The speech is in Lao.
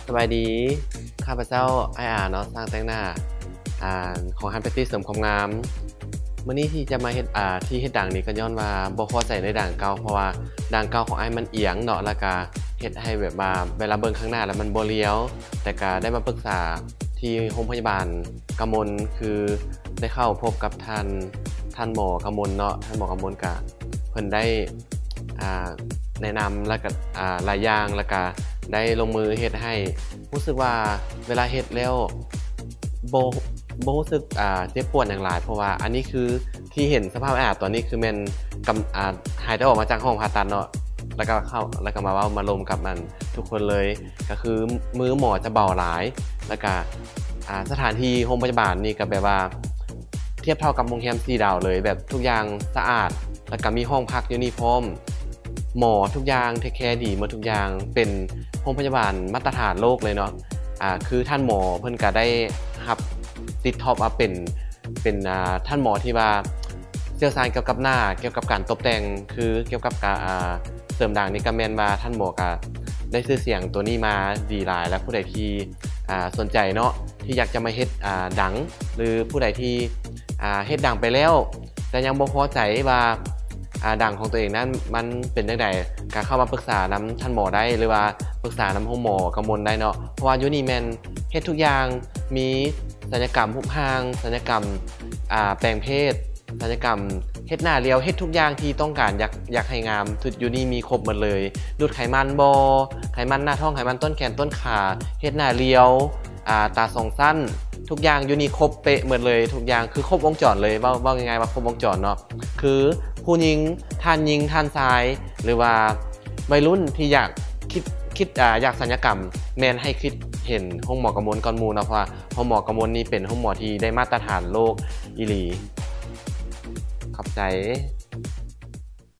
ສະບາຍດີ ຂ້າພະເຈົ້າ ອ້າຍອາເນາະ ຊ່າງແຕ່ງໜ້າ ອາ ຂອງຮ້ານແພັດຕີ້ເສີມຄວາມງາມ. ມື້ນີ້ທີ່ຈະມາເຮັດ ອາ ທີ່ເຮັດດັງນີ້ກໍຍ້ອນວ່າບໍ່ພໍໃຈໃນດັງເກົ່າ ເພາະວ່າດັງເກົ່າຂອງອ້າຍມັນອຽງເນາະ ແລ້ວກະເຮັດໃຫ້ແບບວ່າເວລາເບິ່ງຂ້າງໜ້າແລ້ວມັນບໍ່ລຽວ. ແຕ່ກະໄດ້ມາປຶກສາທີ່ໂຮງພະຍາບານກະມົນ ຄືໄດ້ເຂົ້າພົບກັບທ່ານ ທ່ານໝໍກະມົນເນາະ ທ່ານໝໍກະມົນກະ ເພິ່ນໄດ້ ອາ ແນະນຳ ແລ້ວກະ ອາ ຫຼາຍຢ່າງ ແລ້ວກະໄດ້ລົງມືເຮັດໃຫ້ ຮູ້ສຶກວ່າເວລາເຮັດແລ້ວບໍ່ ບໍ່ຮູ້ສຶກ ອາ ເຈັບປວດຫຍັງຫຼາຍ ເພາະວ່າອັນນີ້ຄືທີ່ເຫັນສະພາບອາ ຕອນນີ້ຄືແມ່ນກຳ ອາ ຫາຍແຕ່ອອກມາຈາກຫ້ອງຜ່າຕັດເນາະ ແລ້ວກະເຂົ້າ ແລ້ວກະມາເວົ້າມາລົມກັບອັນທຸກຄົນເລີຍ ກະຄືມືໝໍຈະເບົາຫຼາຍ ແລ້ວກະ ອາ ສະຖານທີ່ໂຮງພະຍາບານນີ້ກະແບບວ່າ ທຽບເທົ່າກັບໂຮງແຮມສີ່ດາວເລີຍ ແບບທຸກຢ່າງສະອາດ ແລ້ວກະມີຫ້ອງພັກຢູ່ນີ້ພ້ອມ ໝໍທຸກຢ່າງເທກແຄດີໝົດທຸກຢ່າງ ເປັນໂຮງພະຍາບານມາດຕະຖານໂລກເລີຍເນາະ. ອາ ຄືທ່ານໝໍເພິ່ນກະໄດ້ຮັບຕິດທັອບວ່າເປັນ ເປັນ ອາ ທ່ານໝໍທີ່ວ່າຊ່ຽວຊານກ່ຽວກັບໜ້າ ກ່ຽວກັບການຕົບແຕ່ງ ຄືກ່ຽວກັບການ ອາ ເສີມດັງນີ້ກະແມ່ນວ່າທ່ານໝໍກະໄດ້ຊື່ສຽງໂຕນີ້ມາດີຫຼາຍ ແລະ ຜູ້ໃດທີ່ ອາ ສົນໃຈເນາະ ທີ່ຢາກຈະມາເຮັດ ອາ ດັງ ຫຼື ຜູ້ໃດທີ່ ອາ ເຮັດດັງໄປແລ້ວ ແຕ່ຍັງບໍ່ພໍໃຈວ່າ ອາ ດັງຂອງຕົວເອງນັ້ນມັນເປັນຈັ່ງໃດ ກະເຂົ້າມາປຶກສານຳທ່ານໝໍໄດ້ ຫຼືວ່າປຶກສານຳໂຮງໝໍກະມົນໄດ້ເນາະ ເພາະວ່າຢູ່ນີ້ແມ່ນເຮັດທຸກຢ່າງ ມີສັນຍະກຳຮູບຮ່າງ ສັນຍະກຳ ອາ ແປງເພດ ສັນຍະກຳເຮັດໜ້າລຽວ ເຮັດທຸກຢ່າງທີ່ຕ້ອງການ ຢາກ ຢາກໃຫ້ງາມ ຢູ່ນີ້ມີຄົບໝົດເລີຍ ດູດໄຂມັນບໍ່ ໄຂມັນໜ້າທ້ອງ ໄຂມັນຕົ້ນແຂນຕົ້ນຂາ ເຮັດໜ້າລຽວ ອາ ຕາສອງຊັ້ນ ທຸກຢ່າງຢູ່ນີ້ຄົບເປະໝົດເລີຍ ທຸກຢ່າງຄືຄົບວົງຈອນເລີຍ ເວົ້າ ເວົ້າງ່າຍໆວ່າຄົບວົງຈອນເນາະ ຄືຜູ້ຍິງ ທ່ານຍິງ ທ່ານຊາຍ ຫຼືວ່າໄວລຸ້ນທີ່ຢາກຄິດ ຄິດ ອາ ຢາກສັນຍະກຳ ແມ່ນໃຫ້ຄິດເຫັນໂຮງໝໍກະມົນກ່ອນໝູ່ເນາະ ເພາະວ່າໂຮງໝໍກະມົນນີ້ເປັນໂຮງໝໍທີ່ໄດ້ມາດຕະຖານໂລກອີ່ຫຼີ. ຂອບໃຈ.